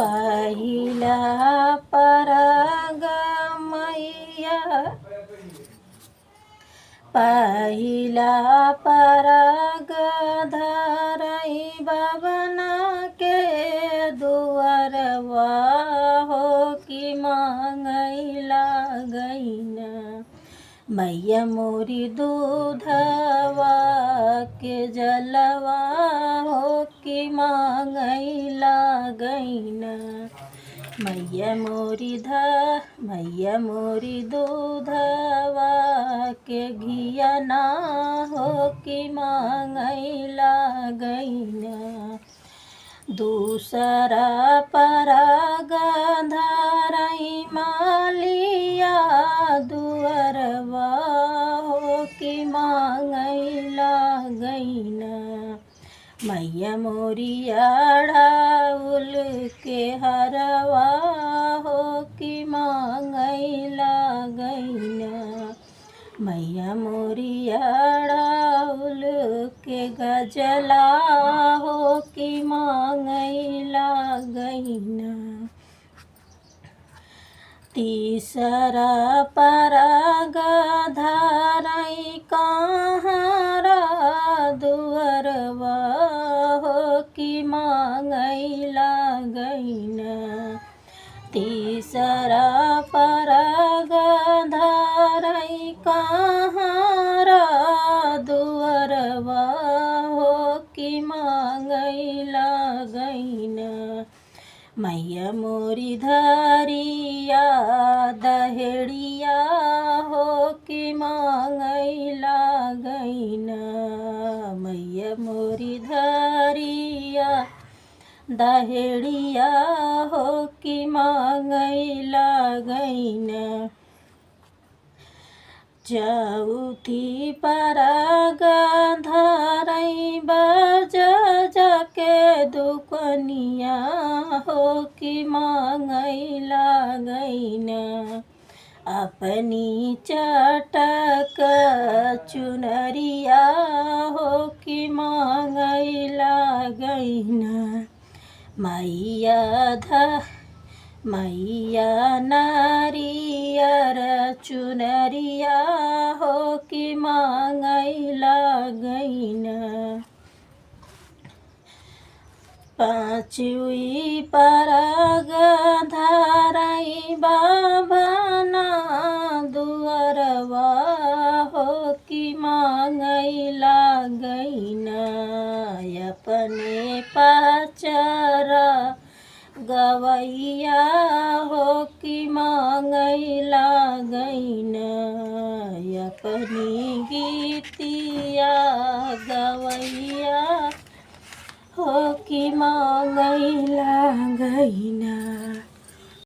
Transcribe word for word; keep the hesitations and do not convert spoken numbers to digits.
पहिला परग मैया, पहिला परग धरई बभना के दुअरवा हो कि मांगई लागइन। मैया मोरी दूधवा के जलवा हो कि मांगई लागइन। मैया मोरी ध-, मैया मोरी दूधवा के घियना हो कि मांगई लागइन। दूसरा परग धरई मालिया दुअरवा हो कि मांगई लागइन। मैया मोरी अढ़ाउल के हरवा हो कि मांगई लागइन। मैया मोरी अढ़ाउल के गजला हो कि मांगई लागइन। तीसरा परग धरई कहारा दुअरवा हो कि मांगई लागइन। तीसरा परग धरई कहारा दुअरवा हो कि मांगई लागइन। मैया मोरी धरिया दहेड़िया हो कि मांगई लागइन। मैया मोरी धरिया दहेड़िया हो कि मांगई लागइन। चौथी परग धरई बजा जाके दुकनिया हो कि मांगई लागइन। अपनी चटक चुनरिया हो कि मांगई लागइन। मैया ध-, मैया नारियर चुनरिया हो कि मांगई लागइन। पाँचवी परग धरई बभना दुअरवा हो कि मांगई लागइन। अपने पचरा गवैया हो कि मांगई लागइन। अपनी गीतिया गवैया हो कि मांगई लागइन।